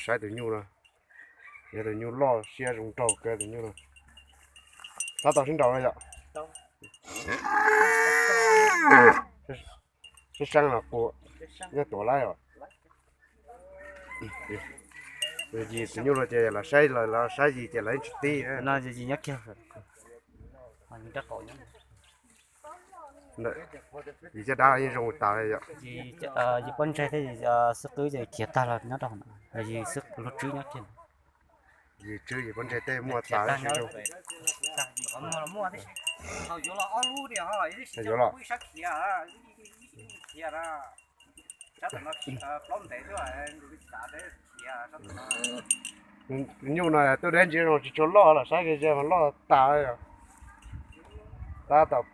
Saib tus nyuj no, yog tus nyuj loj siab zoo nraug kawg tus nyuj no. Tab tom sib nraus no yom. Sib seeb los qus, nyob tuav lawm yom. Yis tus nyuj no ces los saib, los saib yis ces lawv tsis tib. No yis nyob kiag, yis caj dab yeej zoo tas li yom. Yis pob ntseg thiab yis xub qwb ces khiav tag los nyob rau hauv no, yis xub lub tswb nyob kiag. Yis tswb yis pob ntseg tej muaj tas li zoo. Yuav los, nyuj no tuaj deb ntsis no tsis tshua loj los saib kiag ze mas loj tas yom. Tab tom,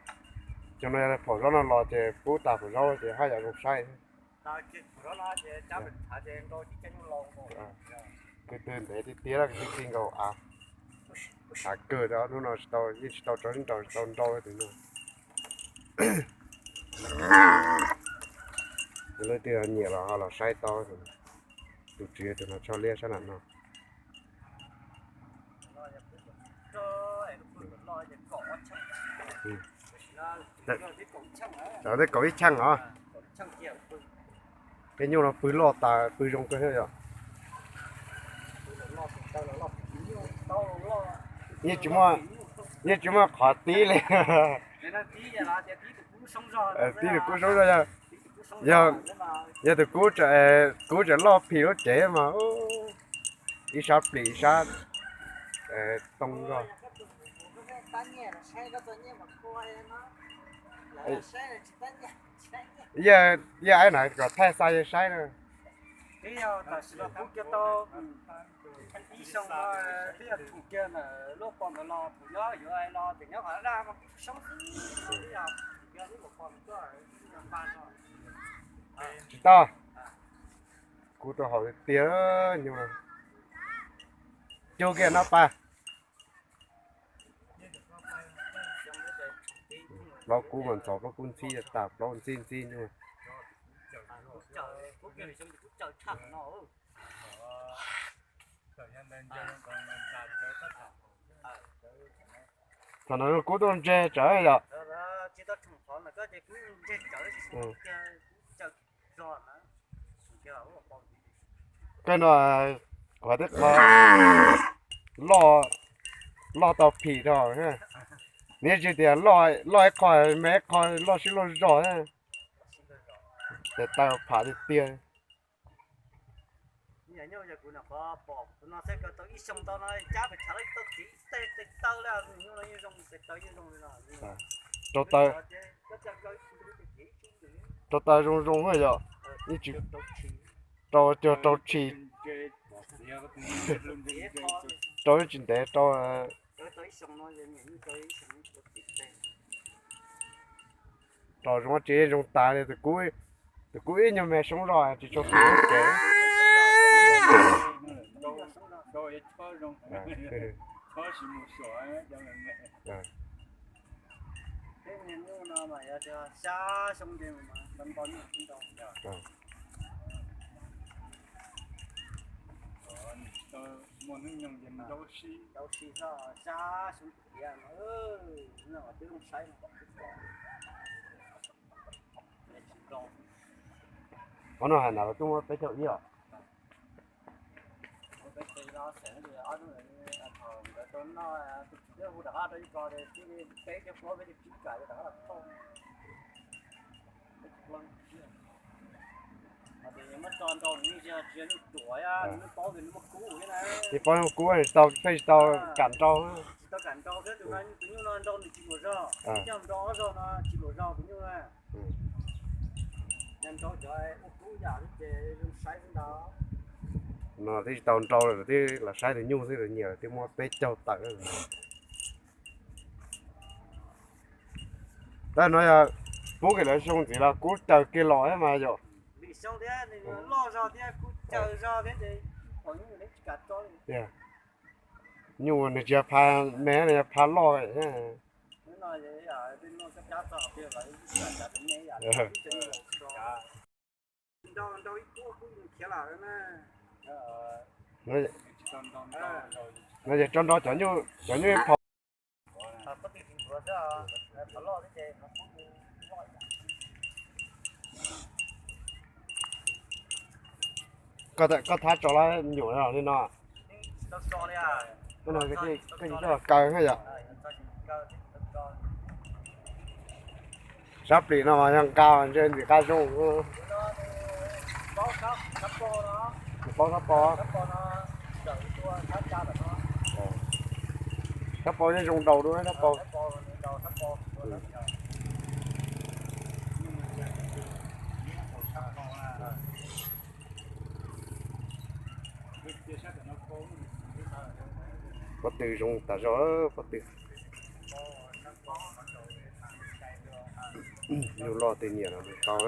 cov no yog phom zaub no los ces pub tas phom zaub ces haj yam zoo saib. Kwv tw ntev tiag tiag, kwv tw ti nkaus av. Av kawg, hnub no tsis tau, yeej tsis tau tso sib nraus, tsis tau nrau tus no. Leej twg nyiam los ho los saib tau, tus tswv tus no tshaj liab sab nram no. Tej kaum ib cheej os. Tej nyuj no pw loj tas pw zoo kawg thiab yom. Yeej tsis muaj qhov tib li. Tib tus kub zoo zog yog, yog, yog tus kub, kub tseem loj phim lub cev mas ib sab plis ib sab too zog. Yog, yog aib na kom thaij xa yog saib na. Tsis tau, kub tuaj haus tiag tiag nyuj no. Cug kiag no pas. Plaub kub mas ntxhov, plaub kub ntxhib tas, plaub ntxhib ntxhib nyuj. Thaum no kub tuaj ntseg tsawv yom. Kawg no, kuv hais tej qho loj, loj tau phim rau. Nws tsis tias loj ib qho me ib qho, loj sib loj zog, tes taw pham tiag tiag. Rau taw, rau taw zoo zoo yom. Rau cuag rau tshis, rau tsis ntev rau. Rau zoo tsis zoo tas li, tus kub ib nyuag me soob zog tsis tshua phim lub cev. Qhov no hais na los twb muab peb caug ib os. Tsis paub kub, peb tsis tau kam nrau. No twb tsis tau nrau lawm, twb los saib tus nyuj xwb, nyiam twb muab peb caug tawm. Tab no yog pub kiag lawv xyoo ntxiv los kub caws kiag los thiab mas yom. Nyuj nws tsis yog pha me, nws yog pha loj thiab. No yog tso nrog cov nyuj, cov nyuj phom. Koj thab tso lawm nyuam no li no. Koj coj los kaw na yom. Sab plis no mas yog nqa ntshe ntxim qab zoo. Paub sab pog. Sab pog yeej zoo daus dua sab pog. Pob tw zoo tas zog pob tw. Nyuj loj tej nyiam los tau.